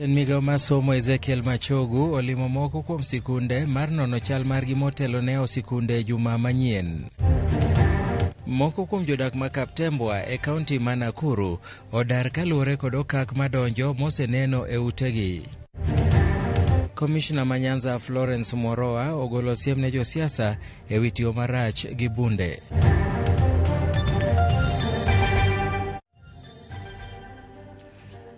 Jatend migao mar somo Ezekiel Machogu olimo moko kuom sikunde mar nono chal margi motelo ne yawo sikunde e juma manyien. Moko kuom jodak ma Kaptembwa e kaunti ma Nakuru odar kaluwore kod okak madonjo moseneno e utegi. Komishna ma Nyanza Florence Moroa ogolo siem ne josiasa e wi tiyo marach gi bunde.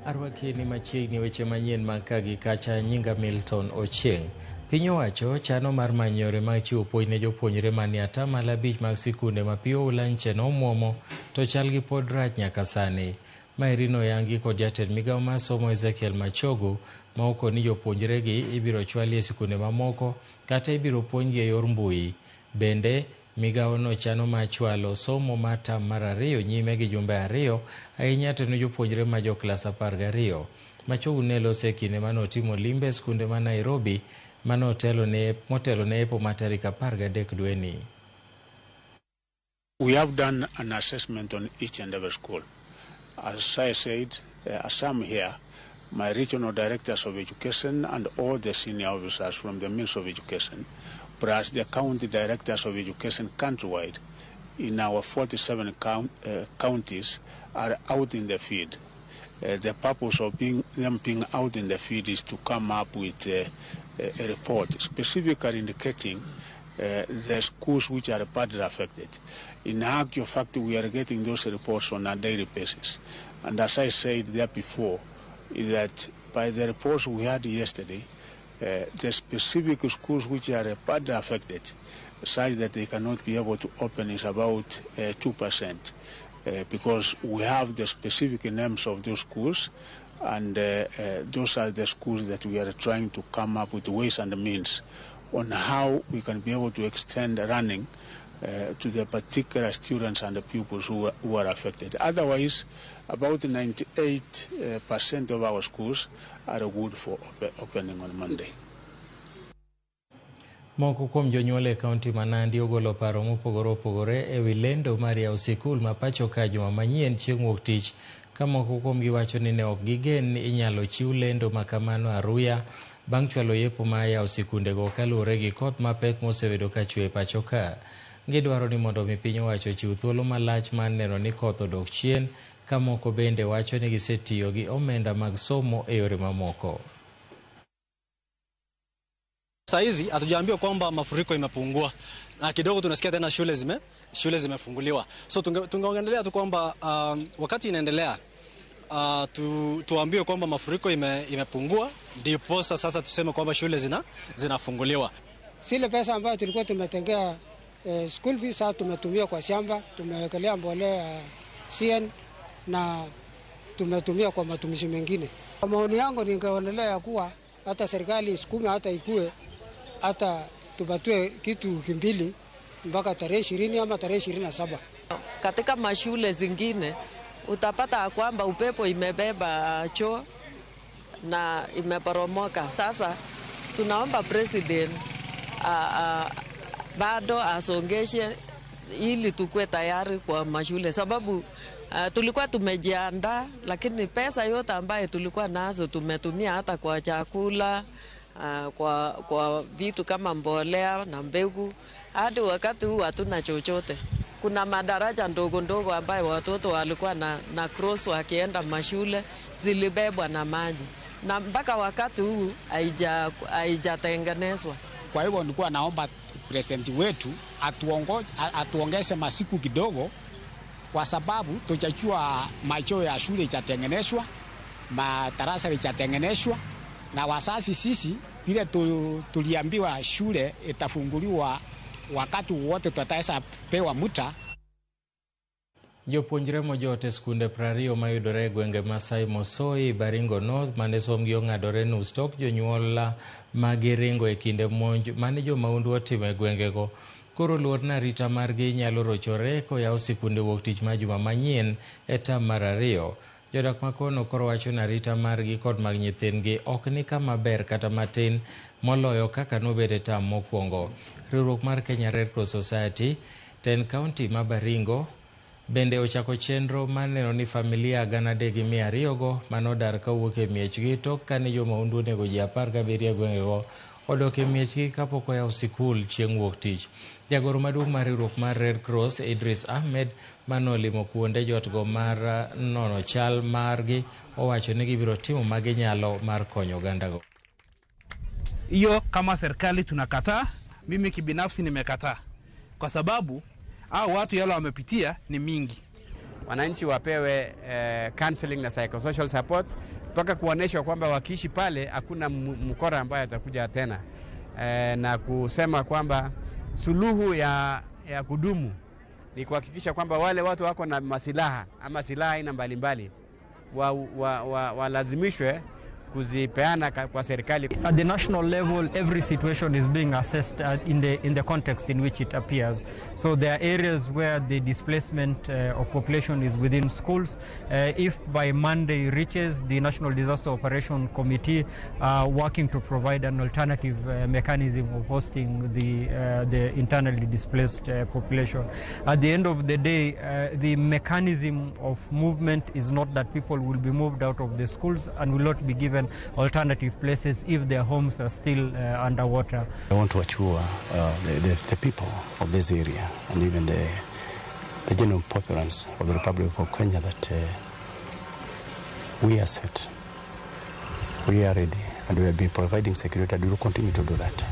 Arwaki ni machiegni weche manyien mag ka gi kacha. Nyinga Milton Ochieng. Piny owacho chano mar manyo yore mag chiwo puonj ne jopuonjre manie 5% mag sikunde ma pi oula nche nomuomo to chalgi pod rach nyaka sani. Maeri noyangi kod jatend migao mar somo Ezekiel Machogu ma okoni jopuonjregi ibiro chwali e sikunde mamoko kata ibiro puonjgi e yor mbui. Bende migawono chano mar chwalo somo mar tam mar 2 nyime gi jumbe 2 ahinya to ne jopuonjre ma jo klas 12. Machogu ne lose e kinde mane otimo limbe e skunde ma Nairobi mane motelo ne epo mar tarik 13 dweni. We have done an assessment on each and every school. As I said, as I'm here, my regional directors of education and all the senior officers from the Ministry of Education, plus the county directors of education countrywide in our 47 counties are out in the field. The purpose of them being out in the field is to come up with a report specifically indicating the schools which are badly affected. In actual fact, we are getting those reports on a daily basis. And as I said there before, is that by the reports we had yesterday, the specific schools which are badly affected, such that they cannot be able to open, is about 2%, because we have the specific names of those schools, and those are the schools that we are trying to come up with ways and means on how we can be able to extend running to the particular students and the pupils who are affected. Otherwise, about 98% of our schools are good for opening on Monday. Moko kuom jonyuol e kaunti ma Nandi ogolo paro mopogore opogore e wi lendo mar yawo sikul ma pacho ka juma manyien chieng' wuok tich, ka moko kuomgi wacho ni ne ok gigen ni inyalo chiw lendo ma kamano aruya bang' chwalo yepo mar yawo sikundego kaluwore gi koth mapek mosebedo ka chwe e pacho ka. Gidwaro ni mondo mi piny owacho ochiw thuolo malach mar neno ni koth odok chien, ka moko bende wacho ni gisetiyo gi omenda mag somo e yore mamoko. Saizi hatujaambiwa kwamba mafuriko imepungua na kidogo tunasikia tena shule zimefunguliwa. So tungeongelea tu kwamba wakati inaendelea tuambiwe kwamba mafuriko imepungua, ndipo sasa tuseme kwamba shule zinafunguliwa. Sile pesa ambayo tulikuwa tumetengea school fees sasa tumetumia kwa shamba, tumewekelea mbolea CN na tumetumia kwa matumizi mengine. Kwa maoni yangu ningeonelea kuwa hata serikali isukume hata ikue hata tupatue kitu kimbili mpaka tarehe 20 ama tarehe 27. Katika mashule zingine utapata kwamba upepo imebeba choo na imeporomoka. Sasa tunaomba president bado asongeshe ili tukue tayari kwa mashule, sababu tulikuwa tumejiandaa, lakini pesa yote ambayo tulikuwa nazo tumetumia hata kwa chakula, kwa vitu kama mbolea na mbegu. Hadi wakati huu hatuna chochote. Kuna madaraja ndogo ndogo ambayo watoto walikuwa na cross wakienda mashule zilibebwa na maji, na mpaka wakati huu haijatengenezwa. Kwa hivyo nilikuwa naomba president wetu atuongeze masiku kidogo, kwa sababu tuchachua macho ya shule itatengenezwa, madarasa itatengenezwa. Na wazazi sisi vile tuliambiwa shule itafunguliwa wakati wote tutaweza pewa muda. Jopuonjre mojote skunde 20 mayudore e gwenge Masai Mosoi, Baringo North mane sombgi ong'adore nus tok jonyuol magiringo e kinde monj mane jomaundu otimo e gwengego. Koro luor ni arita margi nyalo rochore koyaw sikunde wuok tich mar juma manyien e tam mar 2. Jodak makono koro wacho ni arita margi kod mag nyithindgi ok ni kama ber kata matin moloyo kaka nobet e tam mokwongo. Riwruok mar Kenya Red Cross Society ten kaunti ma Baringo bende ochako chenro mar neno ni familia 3,200 go manodar kawuok e miechgi tok kane jomaundu onego ji 17 e gwengego odok e miechgi kapok oyaw sikul chieng' wuok tich. Jagoro maduong' mar riwruok mar Red Cross Idris Ahmed manolimo kuonde jotgo mar nono chal margi owacho ni gibiro timo maginyalo mar konyo ogandago. Hiyo kama serikali tunakataa, mimi kibinafsi nimekataa kwa sababu hao watu yale wamepitia ni mingi. Wananchi wapewe counseling na psychosocial support mpaka kuonesha kwamba wakiishi pale hakuna mkora ambaye atakuja tena, na kusema kwamba suluhu ya kudumu ni kuhakikisha kwamba wale watu wako na masilaha ama silaha aina mbalimbali walazimishwe kuzipeana kwa serikali. At the national level, every situation is being assessed in the context in which it appears. So there are areas where the displacement of population is within schools. If by Monday reaches, the National Disaster Operation Committee are working to provide an alternative mechanism of hosting the internally displaced population. At the end of the day, the mechanism of movement is not that people will be moved out of the schools and will not be given alternative places if their homes are still underwater. I want to assure the people of this area and even the general populace of the Republic of Kenya that we are set, we are ready, and we have been providing security and we will continue to do that.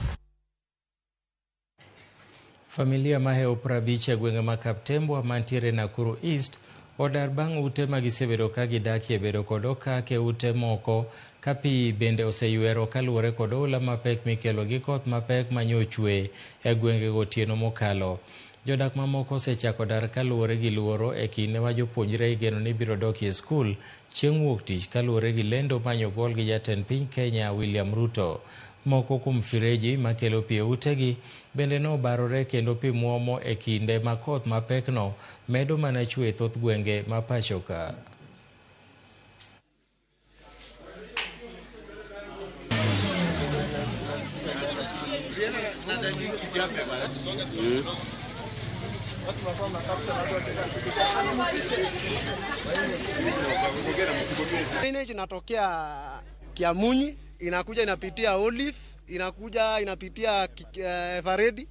Familia maheo 50 e gwenge ma Kaptembwa mantiere Nakuru East odar bang' ute magisebedo ka gidakie bedo kod okak e ute moko ka pi bende oseywero kaluwore kod oula mapek mikelo gi koth mapek manyochwe e gwenge gotieno mokalo. Jodak mamoko osechako dar kaluwore gi luoro e kinde ma jopuonjre igeno ni biro dok e skul chieng' wuok tich kaluwore gi lendo manyogol gi jatend piny Kenya William Ruto. Moko kuom fireji makelo pi e utegi bende nobarore kendo pi muomo e kinde ma koth mapekno medo mana chwe e thoth gwenge ma pacho ka. Drainage inatokea Kiamunyi, inakuja inapitia Olive, inakuja inapitia Eveready,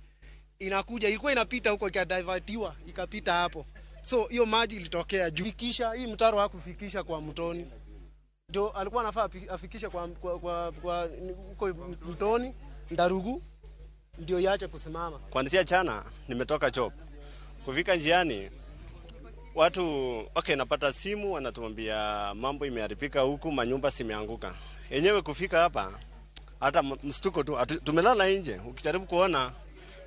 inakuja ilikuwa inapita huko ikadivertiwa ikapita hapo. So hiyo maji ilitokea juu. Fikisha hii mtaro hakufikisha kwa mtoni. Ndio alikuwa anafaa afikishe kwa huko mtoni Ndarugu ndio iache kusimama. Kuanzia jana nimetoka job. Kufika njiani watu okay, napata simu wanatuambia mambo imeharibika huku, manyumba zimeanguka. Yenyewe kufika hapa hata mstuko tu, tumelala nje. Ukijaribu kuona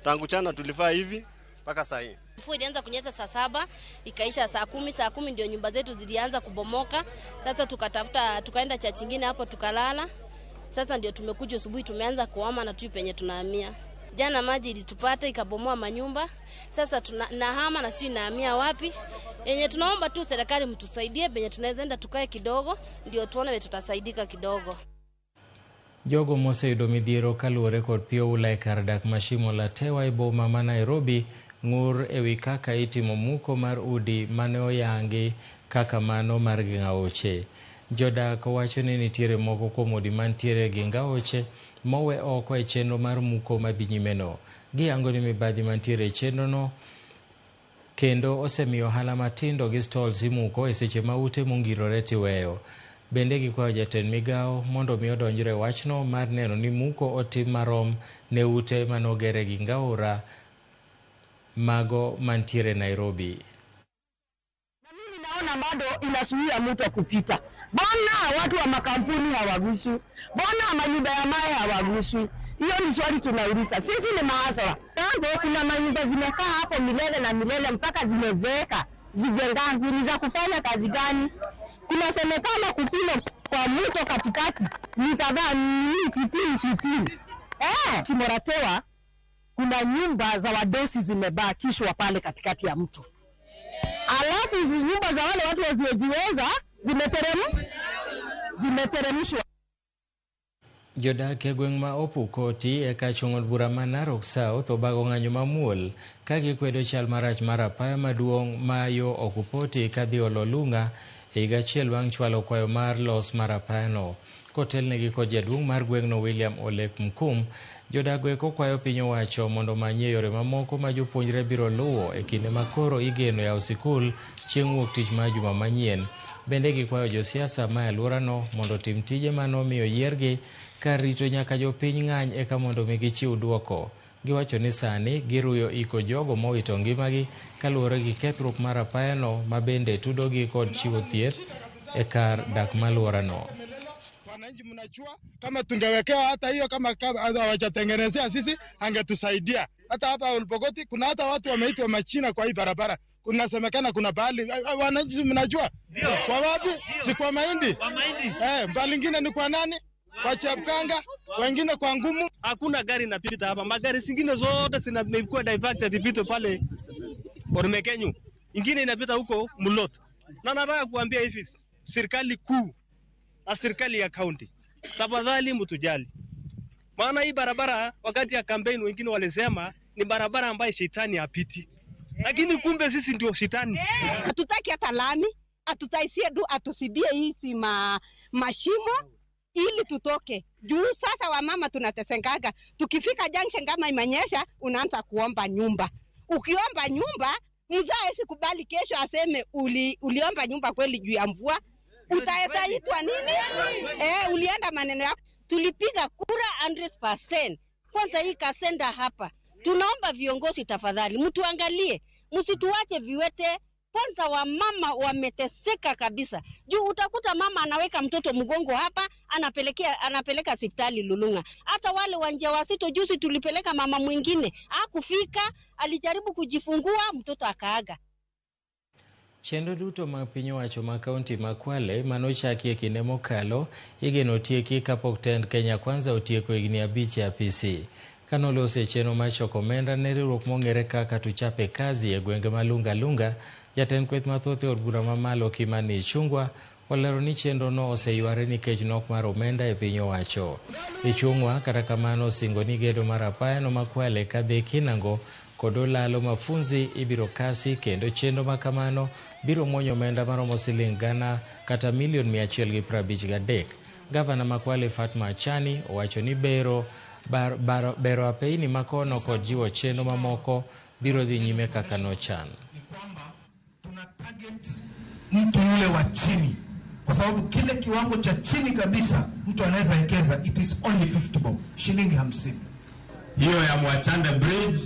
tangu jana tulifaa hivi mpaka saa hii. Mvua ilianza kunyesha saa 7 ikaisha saa 10, saa 10 ndio nyumba zetu zilianza kubomoka. Sasa tukatafuta tukaenda cha chingine hapo tukalala. Sasa ndio tumekuja asubuhi tumeanza kuhama na tu penye tunahamia. Jana maji ilitupata ikabomoa manyumba. Sasa tunahama na sisi tunahamia wapi? Yenye tunaomba tu serikali mtusaidie penye tunaweza enda tukae kidogo ndio tuone tutasaidika kidogo. Jogo moseyudo midhiero kaluwore kod pi oula e kar dak ma Shimo la Tewa e boma ma Nairobi ng'ur ewi kaka itimo muko mar udi mane oyangi kaka mano mar Gingaoche. Jodak wacho ni nitiere moko kuom udi mantiere Gingaoche mowe oko e chenro mar muko madhi nyimeno. Giyango ni mibadhi mantiere e chenrono kendo osemiyo ohala matindo gi stalls imuko e seche ma ute mongirore tiweyo. Bende gikwayo jatend migao mondo mi odonjre wachno mar neno ni muko otim marom ne ute manogere gi Ngaora mago mantiere Nairobi. Na mimi naona bado inazuia mtu kupita. Mbona watu wa makampuni hawaguswi? Mbona manyumba ya mawe hawaguswi? Hiyo ni swali tunauliza. Sisi ni mahasara. Tangu kuna manyumba zimekaa hapo milele na milele mpaka zimezeeka, zijengangwi, ni za kufanya kazi gani? Kunasemekana kupima kwa mto katikati ni kadhaa ni 15. Chimoratewa kuna nyumba za wadosi zimebakishwa pale katikati ya mto. Alafu hizi nyumba za wale watu wasiojiweza zimeteremshwa. Jodak e gweng' ma Opukoti e kach od bura ma Narok South obago ng'anyo mamuol ka gikwedo chal marach mar apaya maduong' ma yo Okupoti kadhi Ololunga e higa achiel bang' chwalo kwayo mar los mar apayano. Kotelnegi kod jaduong' mar gweng'no William Olek Mkum, jodak eko kwayo piny owacho mondo omanyie yore mamoko ma jopuonjre biro luwo e kinde ma koro igeno yawo sikul chieng' wuok tich mar juma manyien. Bende gikwayo josiasa ma e alworano mondo otim tije manomiyo yiergi kar rito nyaka jopiny ng'any eka mondo mi gichiw duoko. Giwacho ni sani giruyo iko jogo mowito ngimagi kaluwore gi kethruok mar apayano ma bende tudogi kod chiwo thieth e kar dak malworano. Wananchi mnajua kama tungewekewa hata hiyo, kama hawajatengenezea sisi angetusaidia. Hata hapa Olpokoti kuna hata watu wameitwa machina kwa hii barabara. Kunasemekana kuna bahali, wananchi mnajua kwa wapi? Si kwa mahindi. Mbali ingine ni kwa nani? Kwa Chepkanga, wengine kwa Ngumu. Hakuna gari inapita hapa. Magari zingine zote zimekuwa diverted ipite pale Ormekenyu. Ingine inapita huko Mulot. Na nataka kuambia hivi, serikali kuu na serikali ya county, tafadhali mtujali. Maana hii barabara wakati ya campaign wengine walisema ni barabara ambayo shetani hapiti. Lakini kumbe sisi ndio shetani. Hatutaki hata lami, hatutaisie du atusibie hizi mashimo ili tutoke. Juu sasa wamama tunatesengaga. Tukifika junction kama imenyesha unaanza kuomba nyumba. Ukiomba nyumba, mzae sikubali kesho aseme uliomba nyumba kweli juu ya mvua. Utaitwa nini? Ulienda maneno yako. Tulipiga kura 100%. Kwanza hii kasenda hapa. Tunaomba viongozi tafadhali mtuangalie, msituache viwete. Kwanza wamama wameteseka kabisa. Juu utakuta mama anaweka mtoto mgongo hapa, anapeleka hospitali Lulunga. Hata wale wajawazito juzi tulipeleka mama mwingine, hakufika, alijaribu kujifungua, mtoto akaaga. Chenro duto mag piny owacho ma kaunti ma Kwale manochaki e kinde mokalo igeno tieki kapok tend Kenya Kwanza otieko higni 5 e apisi. Kanoloso e chenro mar choko omenda ne riwruok mong'ere kaka Tuchape Kazi e gwenge ma Lunga Lunga, jatend kweth mathoth e od bura mamalo Kimani Ichung'wa olero ni chenrono oseyware nikech nok mar omenda e piny owacho. Ichung'wa kata kamano osingo ni gedo mar apayano ma Kwale kadhi Kinango kod Olalo Mafunzi ibiro kasi kendo chenro ma kamano biro muonyo omenda maromo siling gana kata milion 153. Gavana ma Kwale Fatma Achani owacho ni bero apeini makono kod jiwo chenro mamoko biro dhi nyime kaka nochan. Mtu yule wa chini, kwa sababu kile kiwango cha chini kabisa mtu anaweza ekeza, it is only 50 bob, shilingi 50. Hiyo ya Mwachande Bridge,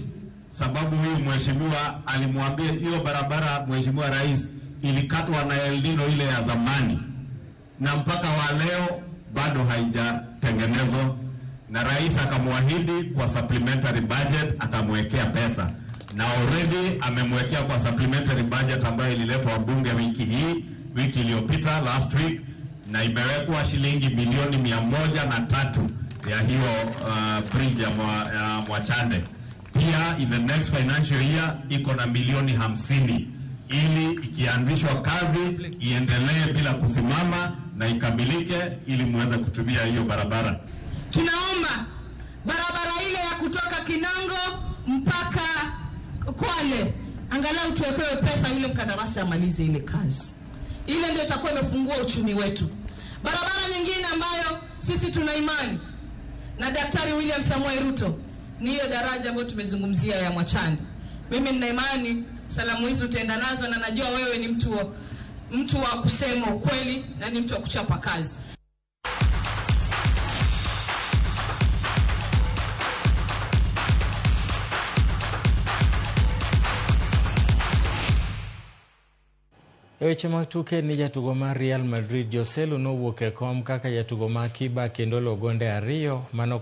sababu huyu mheshimiwa alimwambia hiyo barabara, mheshimiwa rais, ilikatwa na El Nino ile ya zamani na mpaka wa leo bado haijatengenezwa, na rais akamwahidi kwa supplementary budget atamwekea pesa, na already amemwekea kwa supplementary budget ambayo ililetwa bunge wiki hii, wiki iliyopita, last week, na imewekwa shilingi milioni 103 ya hiyo bridge ya Mwachande. Pia in the next financial year iko na milioni 50 ili ikianzishwa kazi iendelee bila kusimama na ikamilike ili muweze kutumia hiyo barabara. Tunaomba barabara ile ya kutoka Kinango mpaka Kwale angalau tuwekewe pesa yule mkandarasi amalize ile kazi. Ile ndio itakuwa imefungua uchumi wetu. Barabara nyingine ambayo sisi tuna imani na Daktari William Samoei Ruto ni hiyo daraja ambayo tumezungumzia ya Mwachande. Mimi nina imani salamu hizi utaenda nazo, na najua wewe ni mtu wa kusema ukweli na ni mtu wa kuchapa kazi. E weche mag tuke ni jatugo mar Real Madrid Joselu nowuok e kom kaka jatugo ma akiba kendo olo gonde 2 mano.